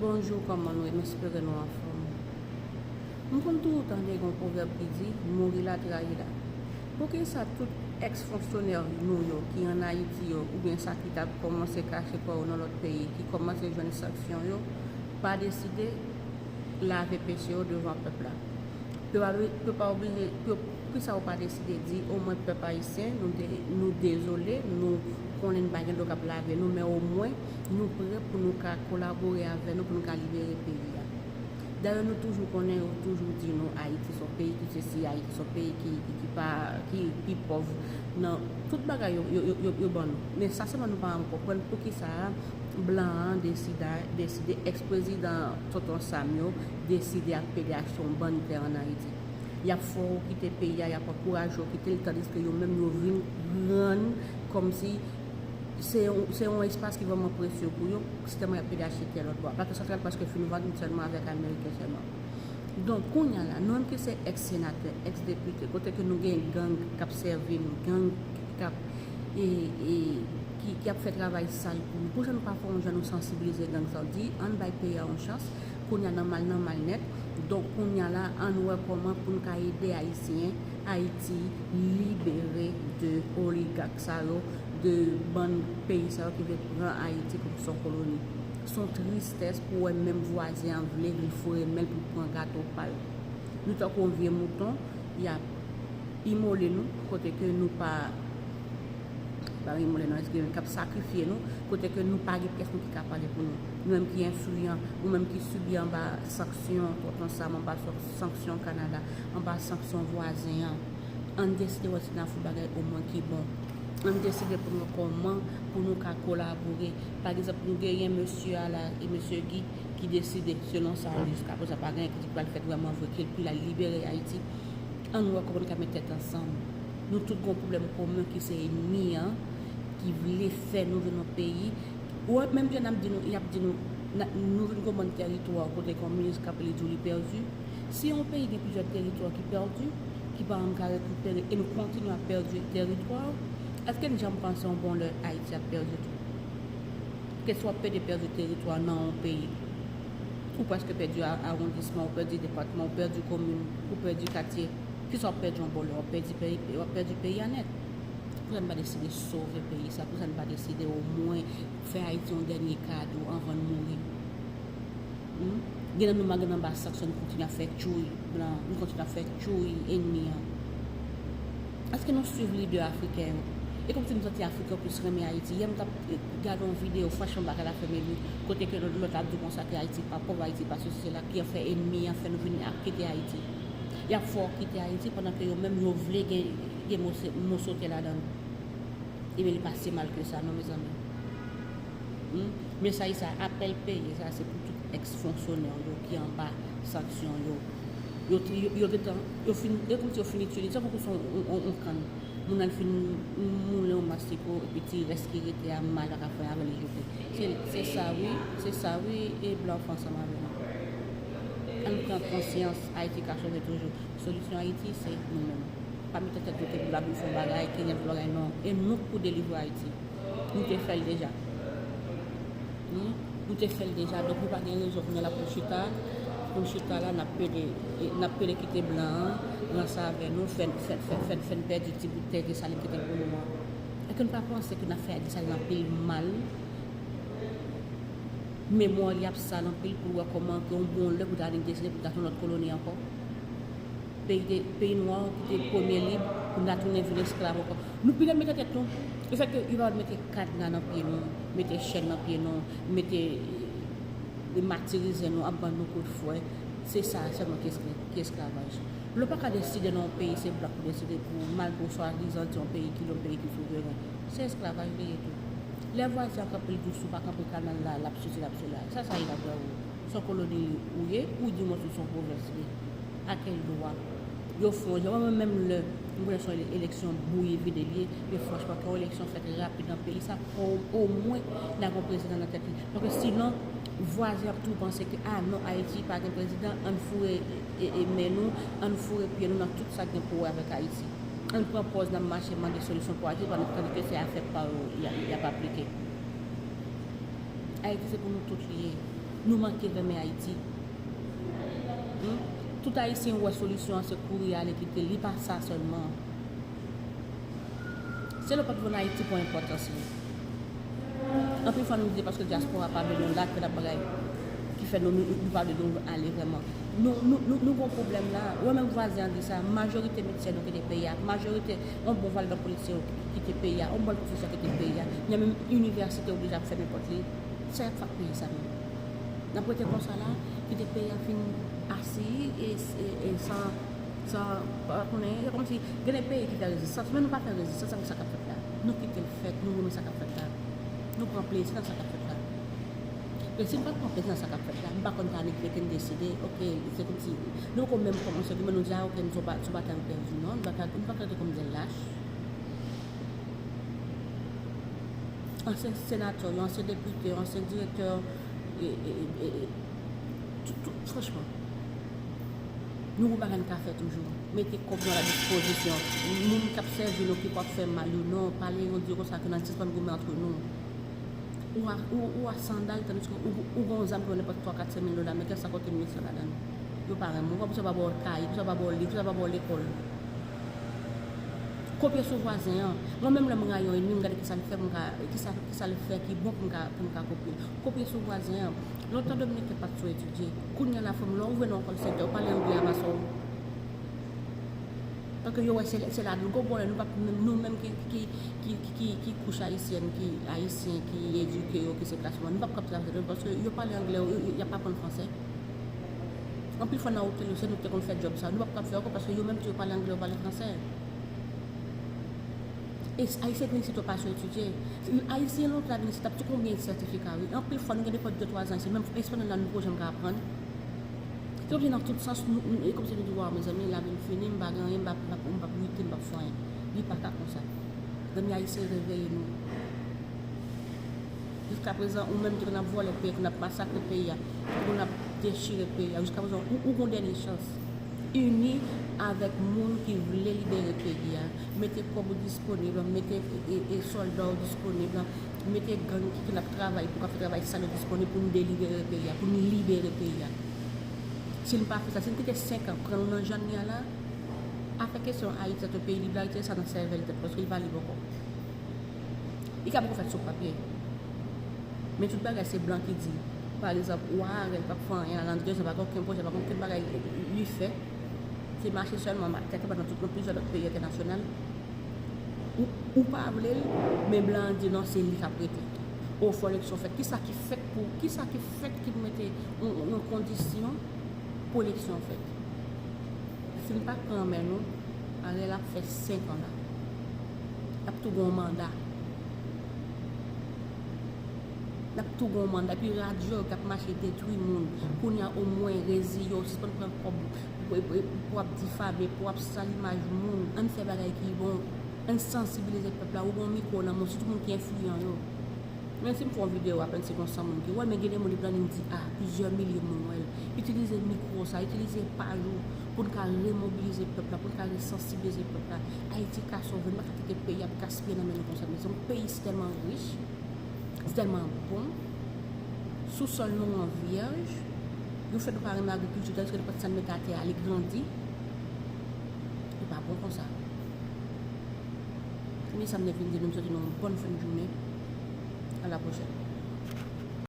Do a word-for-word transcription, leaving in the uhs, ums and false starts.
Bonjou, kòman nou ye? M espere nou anfòm. M konn toujou tande yon pwovèb ki di, mouri la, trayi la. Poukisa tout èks fonksyonè nou yo ki ann Ayiti yo, oubyen sa ki t ap kòmanse kache kò yo nan lòt peyi, ki kòmanse jwenn sanksyon yo, pa deside lave peche yo devan pèp la? Yo pa, yo pa oblije, yo, poukisa yo pa deside di, omwen pèp ayisyen, nou, de, nou dezole, nou konnen n pa gen dlo k ap lave nou, men omwen nou prè pou nou ka kolabore avè nou pou nou ka libere peyi a. Dayè, nou toujou konnen, yo toujou di nou Ayiti se yon peyi ki sesi, Ayiti se yon peyi ki, ki, ki pa, ki pi pòv nan tout bagay yo, yo, yo, yo, yo ban nou. Men sa sèlman nou pa janm konprann poukisa blan an deside, deside, èks prezidan Tonton Sam yo deside ap pede achte yon bann tè ann Ayiti. Y ap fè w kite peyi a, y ap ankouraje w kite l, tandiske yo menm yo vin rann kòmsi se yon, se yon espas ki vrèman presye pou yo, sitèlman y ap pede achte tè lòt bò a. Plate Santral prèske fin vann sèlman avèk Ameriken sèlman. Donk, kounye a la, nou menm ki se èks senatè, èks depite, kote ke nou gen gang k ap sèvi nou, gang k ap, e, e, ki, ki ap fè travay sal pou nou, pou jan nou pa fè yon jan nou sansibilize gang sa yo, di, ann bay peyi a yon chans, kounye a nan mal, nan mal nèt. Donk, kounye a la, ann wè kòman pou n ka ede Ayisyen, Ayiti libere de oligak sa yo, de bann peyi sa yo ki vle pran Ayiti kòm se yon koloni. Se yon tristès pou wè menm vwazen an vle vin foure men l pou l pran gato pa l. Nou tankou yon vye mouton, y ap imole nou, kote ke nou pa, pa imole non, eskize m, k ap sakrifye nou, kote ke nou pa gen pyès moun ki ka pale pou nou. Nou menm ki enfliyan, ou menm ki sibi anba sanksyon Tonton Sam, anba sanksyon Kanada, anba sanksyon vwazen an, ann deside wè si n a fout bagay omwen ki bon. Ann deside pou nou kòman pou nou ka kolabore. Pa egzanp, nou genyen mesye a la, e mesye Guy, ki deside, selon sa, jiska prezan, pa gen anyen ki di pral fèt vrèman vre, ke l pi la libere Ayiti. Ann wè kòman nou ka met tèt ansanm. Nou tout gen yon pwoblèm komen ki se ènmi an, ki vle fè nou vin yon peyi. Ou wè, menm jan n ap di nou, y ap di nou, n a, nou vin gen yon bann tèritwa kote gen yon minis k ap li di w li pèdi. Si yon peyi gen plizyè tèritwa ki pèdi, ki pa janm ka rekipere, e nou kontinye ap pèdi tèritwa, èske n janm panse yon bon lè Ayiti ap pèdi tou? Kèlkeswa w ap pèdi, pèdi tèritwa nan yon peyi, ou prèske pèdi a-, awondisman, ou pèdi depatman, ou pèdi komin, ou pèdi katye. Kisa w ap pèdi yon bon lè? W ap pèdi peyi, w ap pèdi peyi a nèt. Poukisa n pa deside sove peyi sa? Poukisa n pa deside omwen fè Ayiti yon dènye kado anvan n mouri? Hmm? Gen nan nou malgre n anba sanksyon, nou kontinye ap fè tchoul blan, nou kontinye ap fè tchoul ènmi an. Èske nou swiv lidè afriken yo? E kòmsi m santi Afriken yo plis renmen Ayiti. Yè m t ap, eh, gade yon videyo, franchman, bagay la fè m emi, kote ke lòt, lòt la ap di konsa ke Ayiti pa pòv, Ayiti pa sesi, sela, ki an fè ènmi an fè nou vin ap kite Ayiti. Y ap fè w kite Ayiti pandan ke yo menm yo vle gen, gen moso, moso tè ladan l. Ebyen, li pa si mal ke sa, non, mezanmi. Hmm? Mesaj sa, apèl peye, sa se pou tout èks fonksyonè yo ki anba sanksyon yo. Yo, yo, yo gentan, yo fin, e kòmsi yo fin itilize, tankou se yon, yon, yon, yon kann. Moun nan fin moulen yon mastik, epi ti rès ki rete a, mal pa ka fè avè l, li jete. Se, se sa, wi, se sa, wi, e blan fè ansanm avè nou. Ann pran konsyans, Ayiti ka sove toujou. Solisyon Ayiti, se nou menm. Pa mete tèt nou ke pou l ap vin fè yon bagay, Kenya pou bagay, non. E nou k pou delivre Ayiti. Nou te fè l deja. Hmm? Nou te fè l deja. Donk, nou pa gen rezon kounye a la pou n chita. Pou n chita la, n ap pede, e, n ap pede kite blan an ranse avè nou, fè n, fè, fè, fè, fè n pèdi ti bout tè Desalin ki te pou nou an. Èske n pa panse ke n ap fè Desalin anpil mal? Memwa li ap sal anpil pou l wè kòman ke yon bon lè pou ta vin deside pou ta tounen lòt koloni ankò. Peyi te, peyi nwa ki te premye lib, pou n ta tounen vin esklav ankò. Nou pi lè mete tèt nou. Lefètke yo pa mete kadna nan pye nou, mete chèn nan pye nou, mete, eh, matirize nou, ap ban nou kout fwè. Se sa sèlman ki eskla-, ki esklavaj. Lè w pa ka deside nan yon peyi, se blan k pou deside pou ou, malgre w swadizan di yon peyi ki yon peyi ki souveren. Se esklavaj li ye tou. Lè vwazen an kanpe l dous ou pa kanpe kanal la, l ap sesi, l ap sela. Sa, sa ye la vre ou? Se yon koloni ou ye, ou di mwen se yon pwovens li ye. A quel droit? Yo fè yon jan, mwen menm lè, mwen konnen se yon ele-, eleksyon bouyi vide li ye, men franchman, ke yon eleksyon fèt rapid nan peyi sa, o-, omwen n a gen yon prezidan nan tèt li. Paske sinon, vwazen ap toujou panse ke, a non, Ayiti pa gen prezidan, ann foure, e, e, men nou, ann foure pye nou nan tout sa k gen pou wè avèk Ayiti. Ann pran pòz n ap mache mande solisyon pou Ayiti, pandan, tandike se afè pa yo y a-, y ap aplike. Ayiti se pou nou tout li ye. Nou manke renmen Ayiti. Hmm? Tout Ayisyen wè solisyon an se kouri ale kite l, li pa sa sèlman. Se lè w p ap jwenn Ayiti pran enpòtans li. Anpil fwa nou di paske dyaspora pa vle nou la ke n ap bagay ki fè nou, nou, nou pa vle nou ale vrèman. Nou, nou, nou, nou gon pwoblèm la. Ou wè menm vwazen an di sa, majorite medsen nou kite peyi a, majorite, yon bon valè nan politisyen yo kite peyi a, yon bon pwofesè kite peyi a. Gen menm inivèsite oblije ap fèmen pòt li. Sa y ap fè ak peyi sa menm? N ap rete konsa la, kite peyi a fin asiyi e, e, e san, san, pa konnen, e kòmsi gen de peyi ki fè rezistans, men nou pa fè rezistans avèk sa k ap fèt la. Nou kite l fèt, nou renmen sa k ap fèt la. Nou pran plezi nan sa k ap fèt la. E si n pa t pran plezi nan sa k ap fèt la, m pa konn ta annik rete n deside, oke, se kòmsi nou poko menm kòmanse goumen, nou di, a, oke, n sou ba-, sou batay ou pèdi, non, n pa ka, n pa ka rete kòm de lach. Ansyen senatè yo, ansyen depite yo, ansyen direktè, e, e, e, e, tout, tout, franchman, nou gon bagay n ka fè toujou. Mete kòb nou a la dispozisyon. Moun k ap sèvi nou ki p ap fè mal yo, non, pale yo, di yo konsa ke n a sispann goumen antre nou. Ou a, ou, ou a san dòla, tandiske ou, ou gon zam ki vo nenpòt twa, kat, senk mil dola ameriken, sa kote mil san ladan l. Yo pa renmen w, poukisa yo pa ba w kay, poukisa yo pa ba w liv, poukisa yo pa ba w lekòl. Kopye sou vwazen an. Mwen menm lè m rayi yon ènmi, m gade kisa l fè, m ka, kisa, kisa l fè ki bon pou m ka, pou m ka kopye. Kopye sou vwazen an. Lontan Dominiken pa t sou etidye. Kounye a la, frè m, lè w ouvri nan yon call center, ou pale anglè a, pa sa w. Paske yo wè se, se la nou gon pwoblèm, nou p ap, nou menm ki, ki, ki, ki, ki, ki kouch ayisyèn, ki ayisyen, ki edike yo, ki se klas mwayen, nou p ap kab travay, paske yo pale anglè, yo, yo, y ap aprann fransè. Anpil fwa nan otèl yo, se nou ki te konn fè djòb sa. Nou p ap kab fè ankò paske yo menm tou yo pale anglè, yo pale fransè. E ayisyen vin isit yo pa sou etidye. Ayisyen lontan vin isit ap di konbyen sètifika, wi. Anpil fwa nou gen depi de twa zan isit, menm espanyòl la nou poko janm ka aprann. Se oblije nan tout sans, nou, nou, e kòmsi nou di, waw, mezanmi, lavi m fini, m pa gen anyen, m p ap, m p ap, m p ap lite, m p ap fè anyen. Li pa ka konsa. Zanmi ayisyen, reveye nou. Jiskaprezan, ou menm ki konn ap vòlè peyi a, ki konn ap masakre peyi a, ki konn ap dechire peyi a, jiskaprezan, ou, ou gon dènye chans. Ini avèk moun ki vle libere peyi a. Mete kòb ou disponib, mete, e, e, e, sòlda w disponib, mete gang ki, ki konn ap travay pou k ap fè travay sal yo disponib pou n delibere peyi a, pou n libere peyi a. Si n pa fè sa, si n kite senk an pran nou nan jan n ye a la, afè kesyon Ayiti, se yon peyi lib la, retire sa nan sèvèl tèt, paske li pa lib ankò. Li ka poko fèt sou papye. Men tout bagay se blan ki di. Pa egzanp, wa a rèl p ap fè anyen la, nan de zan pa gen okenn pwojè, pa gen okenn bagay li fè. Se mache sèlman, ma-, kèlkepè nan tout, nan plizyè lòt peyi entènasyonal. Ou, ou pa vle l, men blan an di non, se li k ap rete. O, fò eleksyon fèt. Kisa ki fèt pou, kisa ki fèt ki mete yon, yon kondisyon pou eleksyon fèt? Si n pa pran men nou, Ariel ap fè senk an la. L ap tou gon manda. L ap tou gon manda. Epi radyo k ap mache detwi moun. Kounye a omwen reziye w, sispann pran kòb pou, pou, pou ap difame, pou ap sal imaj moun. Ann fè bagay ki bon. Ann sansibilize pèp la. Ou gon mikwo nan men w, sitou moun ki enfliyan yo. Menm si m fè yon videyo apèn, se gon san moun ki wè, men gen de moun ki pran li, m di, a, plizyè milye moun wè l. Itilize mikwo sa, itilize paj ou pou n ka remobilize pèp la, pou n ka resansibilize pèp la. Ayiti ka sove, nou pa ka kite peyi ap gaspiye nan men nou konsa, men se yon peyi si tèlman rich, si tèlman bon, sousòl nou an vyèj, yo fè nou pa renmen agrikilti, tandiske nenpòt sa n mete atè a, li grandi. Li pa bon konsa. Se sa m te vin di nou, m swete nou yon bòn fen jounen. A la pwochèn.